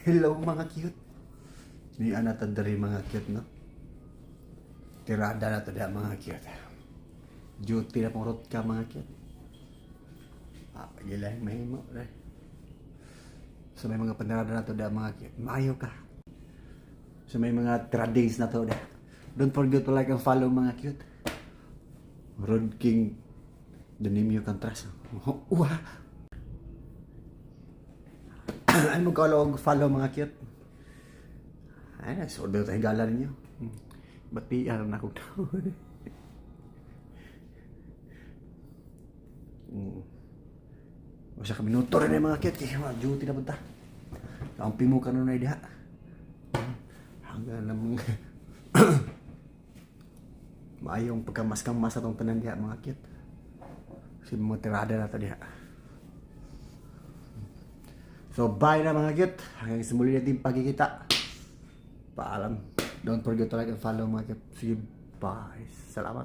Hello, mga cute. Ni ana ta diri, mga cute, no. Tirada na to diha, mga cute. Duty na pong rot ka, mga cute. Ah, gilay mahimo dai. So may mga panirada na to diha, mga cute. Maayo ka. So may mga trading na to diha. Don't forget to like and follow, mga cute. Rod King, the name you can trust. Wah! Ay mo og follow, mga cute. Ay, so order tayo gala ninyo. Batian na akong tao. Usa ka minuto rin mga cute kay mga duty na punta. Ang pimo kanunay diha. Hanggang namang maayong pagkamas-kamas atong tanan diha, mga cute. Kasi mga tirada na to diha. So bye na, mga cute. Hanggang sa muli natin pagkikita. Paalam. Don't forget to like and follow, mga cute. Sige, bye. Salamat.